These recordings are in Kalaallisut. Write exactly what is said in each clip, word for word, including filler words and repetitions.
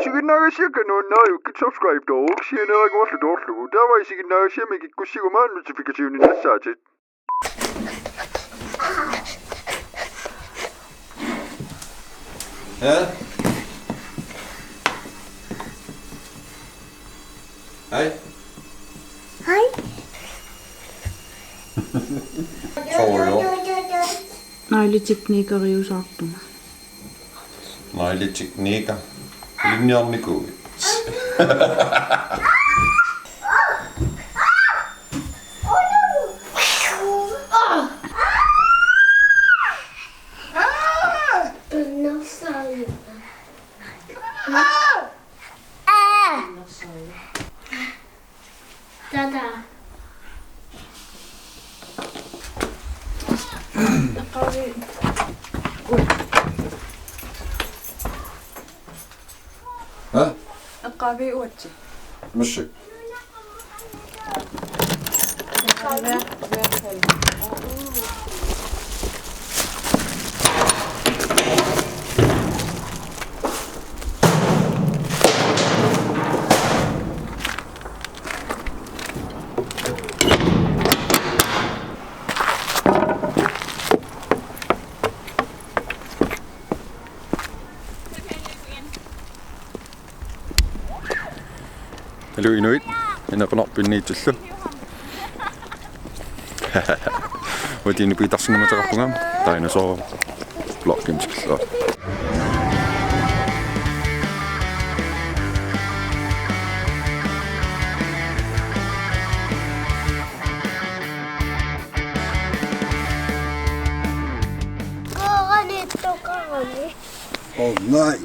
Isiginnaagassiakka nuannariukkit subscribe-tooruk sianeerakuarlu toorlugu. Taava isiginnaagassiami kikkussiguma notification-innassaatit. Ja? Hej. Hej. Tror jeg. Negleteknikeriusaarpunga. Negletekniker. Linjernikuuit. Tata. Hä? Eqqaavi uatsi. Massi. Hello inuit, inequnarpinniitsullu. Uatini pitarsinnimateqarpunga, dinosaur, blokkim tikillugu. Koorani toqarani. Oh, nej.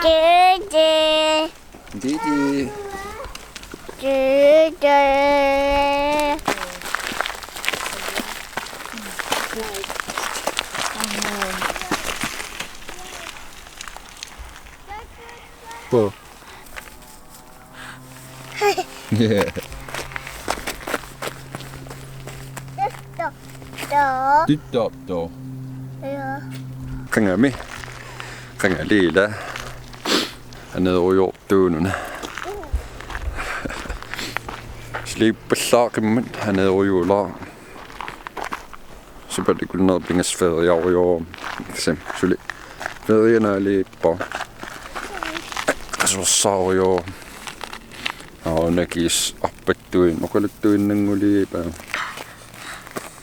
Didi. Didi. Didi. På. Tittarto. Qangami. Qangali ila. Aneerujoortuununa. Sliippallaaqimmat aneerujuulaaq. Sapaatip akunneri pingasut feriarujoorami. Kisianni suli ferianaaliippa. Qasuersaarujoorami. Aa, una kiisa arpattuin-, oqaluttuinnannguliippa.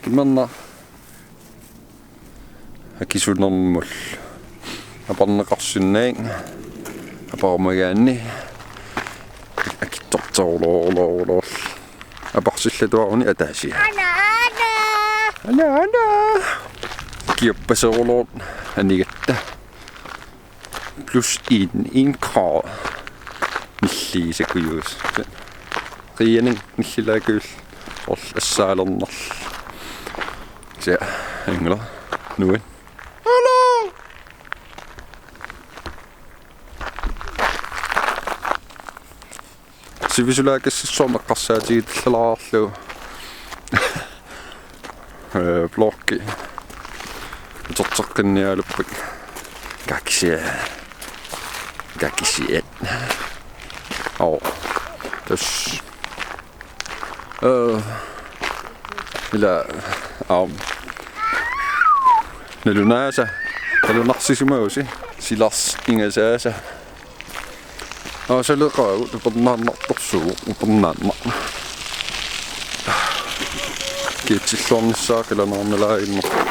Imanna. Akisunermut. Aparneqarsinnaanngilaq. Aparmagaanni. Akitsortorloorloorloor. Aparsillatuaruni ataasia. Ana, ana. Ana, ana. Kiappaserulor anigatta. Plus en, en grad. Nilliisakujus. Qianing nillilaakuul. Orl assaalernar. Se, angla. Nuan. Hello. Sivisulaakassissorneq eqqarsaatigilaarlugu. Eh, blokki. Uterteqqinnialerput. Kaksia. Kaksia. Au. Tassa. Eh, ila, au. Nalunaasa. Nalunaarsisimagussi. Silarsi ingasaasa. Aa, saleqaagut upernaannartorsuuvoq, upernaannaq. Kiatsilluarnissaa qilanaarnalaaginnarpoq.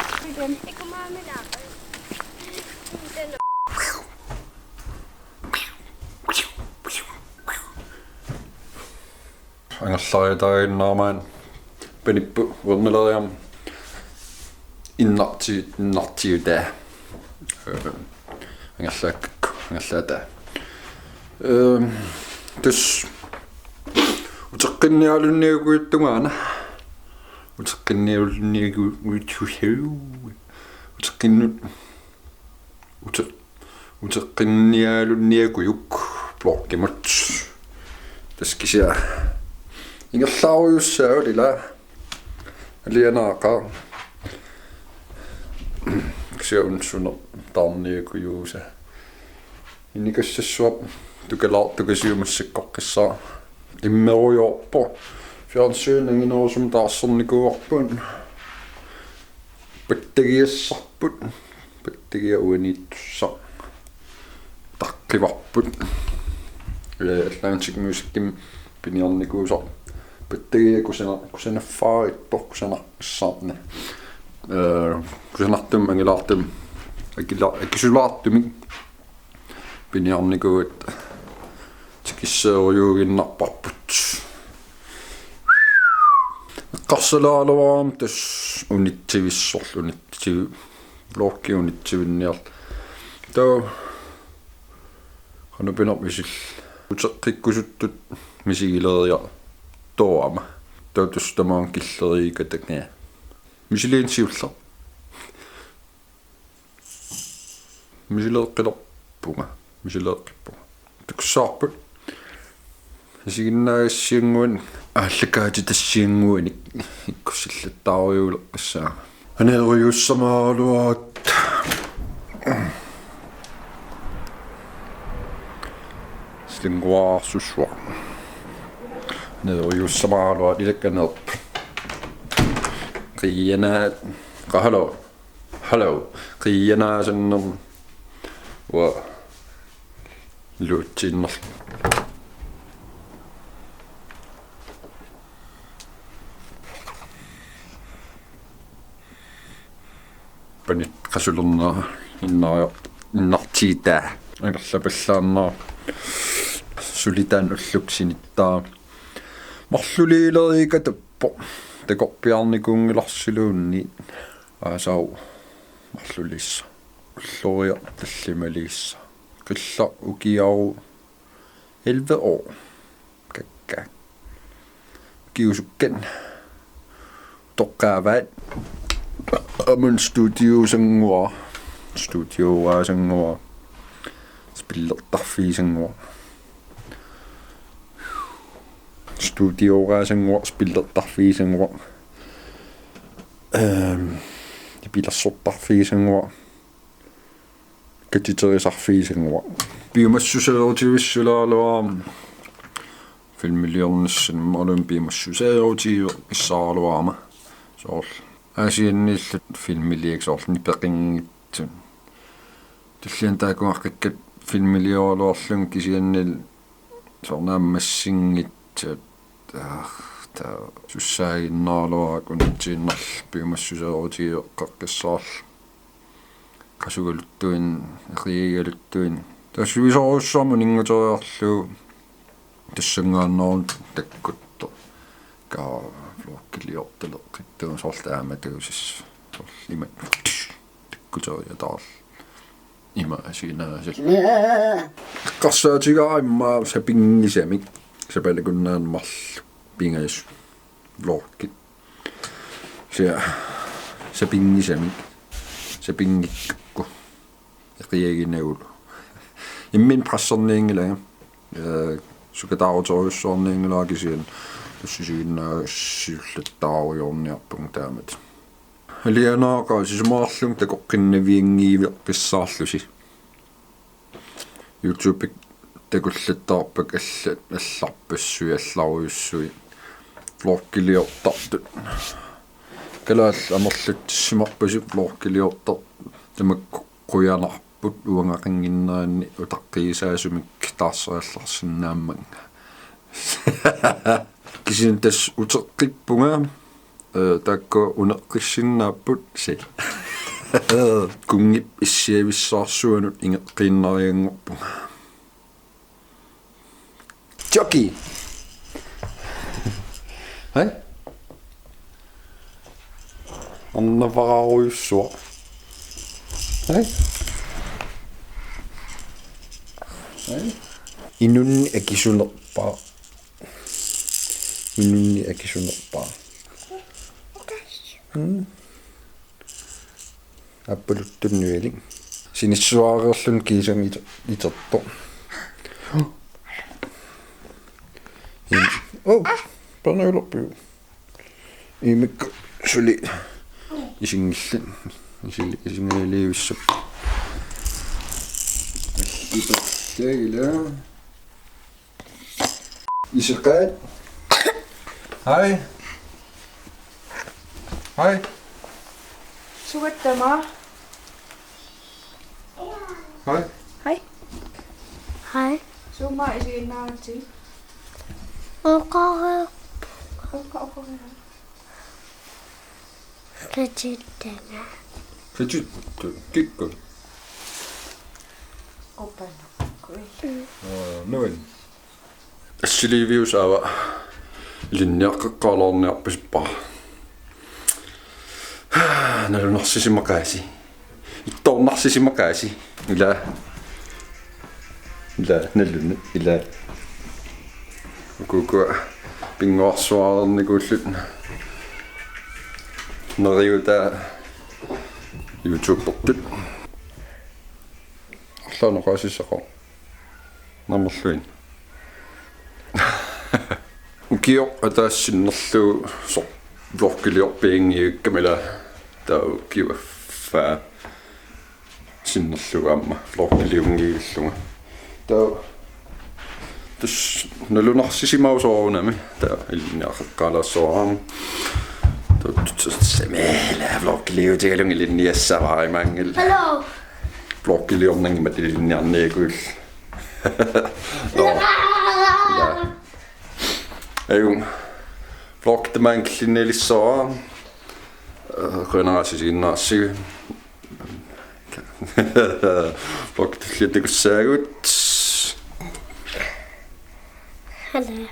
Angerlariataaginnarmat panipput uernaleriarmat innarti-, innartiutaa. Ee, angerlaakkakku, angerlaataa. Ehm, tassa uteqqinnialunniakujuit tungaanut. Uteqqinnialunniakujuit. Uteqqinnut. Ute-, uteqqinnialunniakujuk blokkimut. Tassa kisianni ingerlaarujussuuvoq ila. Alianaaqaaq. Siaunsuner taarniakujuusa. Inikassassuaq tukalaartukasiumassakkoqqissaa. Immerujoorpoq. Fjernsyn anginerusumik taarsernikuuarput. Pattagiassarput. Pattagia uaniittussaq. Taqqivarput. Ee, Atlantic Musicimi piniarnikuusaq. Pattagia kusana-, kusanaffaarippoq, kusanarpassaarni. Ee, kusanartumik angilaartumik. Akila-, akisulaartumik. Piniarnikuugatta tikisseerujuuginnarparput. Eqqarsalaaluarama tassa unitsivissorlu, unitsivi-, vloggi unitsivinniarlugu. Taava qanoq pinerpoq misil-, uteqqikkusuttut misigileeriartuugama. Taava tassa tamaanga killeriikatagina. Misiliinnaq siulleq. Misileeqqilerpunga. Misileeqqippunga. Takussavarput. Isiginnaagassiannguanik, aallakaatitassiannguanik ikkussillattaarujuuleqqissaanga. Aneerujussamaaluaat. Slinguaarsussuaq. Aneerujussamaaluaat ilakkaneerp. Qiianaa, qahalo. Hello. Qiianaasannermut. Uanga luutsiinnarlugu. Panit qasulernera innarior-, innartiitaa. Angerlapallaannera. Suli taanna ulluksinitta. Marluliileriikatappoq. Takorpiarnikuunngilarsiluunniit. Aasau marluliissa. Ulloriaq tallimaliissa. Qillaq ukiaru elleve år. Kakka. Ukiusukkan. Toqqaavaat. Amun studiosannguaq. Studioraasanngua. Spillertarfiisannguaq. Studioraasanngua, spillertarfiisannguaq. Ehm, ipilersortarfiisannguaq. Katiterisarfiisannguaq. Piumassuseerutivissulaaluarama filmiliornissamut imaluunniit piumassuseerutigiveqqissaaraluarama. Soorlu Aasianniillu filmiliakka soorlu nipeqinngitsut. Tulliani taakkuaqqikkat filmilioraluarlunga kisianni soorlu naammassinngitsut. Taava, taava sussaaginnaraluarakku unitsiinnarlugu piumassuseerutigiveqqaqqissaarlugu. Qasugaluttuinnaq, eqiagigaluttuinnaq. Taava sivisoorujussuarmik uninngateriarlugu tassanngaannaruna takkuttoq. Kaava vloggiliortaleqqittuusoq soorlu taamatuusas. Soorlu imatut takkuteriataarlugu. Ima asinaasil. Eqqarsaatigaara immaqa sapinngisamik. Sapalakunnaarneq marluk pingasut vloggit. Sia sapinngisamik. Sapinngikkakku. Eqiaginagulu. Imminut pressernianngilanga. Ee, sukataaruterujussuarnianngilara kisianni. Tassa isiginnaagassiullattaarujoorniarpunga taamatut. Alianaaqaaq sisamarlunga takoqqinnavianngiveqqissaarlusi. YouTube takullattaarpakka alla-, allarpassuit, allarujussuit. Vloggiliortartut. Kalaallit amerlatsissimarpasi vloggiliortartut. Tamakku qujanarput uangaqannginneranni utaqqiisaasumik taarseriallarsinnaammanga. Kisianni tassa uteqqippunga, ee, taakku uneqqissinnaapput si. Kunngip issiavissaarsuanut ingeqqiinnarianngorpunga. Chucky. Hej. Arnavararujussuaq. Hej. Hej. Inunnik akisunerpaaq. Inunnik akisunerpaaq. Mm. Appaluttunnuilik. Sinissuareerluni kiisami ite-, itertoq. Ii. Oh, pernøvlerpiu. Imikku suli isinngillat. Isil-, isimiliussap. Iseqaat. Hej. Hej. Sugattama. Hej. Hej. Hej. Suumma isiginnaaratsigit? Oqaruk. Oqa-, oqaruk. Qitittanga. Qitittut kikkut? Qupanaqquit. Aa, nuin. Assiliiviusaava ilinniaqqeqqaalaarniarpasippara. Nalunarsisimaqaasi. Ittoornarsisimaqaasi. Ila. Ila, nalunaq, ila. Ukukua pinnguarsuarnikuulluta. Neriutaa YouTubertut. Arlaanneqaasissaqo. Namerluin. Ukioq ataaseq sinnerlugu soorlu vloggiliorpianngivikkama, ila taava ukioq affaa sinnerlugu aamma vloggiliunngivillunga. Taava tassa nalunarsisimavoq soorunami. Taava ilinniaqeqqaalaassavara. Taava tassa samila vloggiliutigalunga ilinniassavara imaanngilaq. Hello. Vloggiliornanngimmat ilinniarniakuillu. Nå. Ila. Ajunngilaq. Vlog tamaanga killinnialissavara. Øh, qujanaq isiginnaarassi. Vlog tulliani takussaagut. Hello.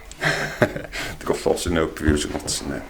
Takorloorsinnaagukku piviusunngortissinnaavat.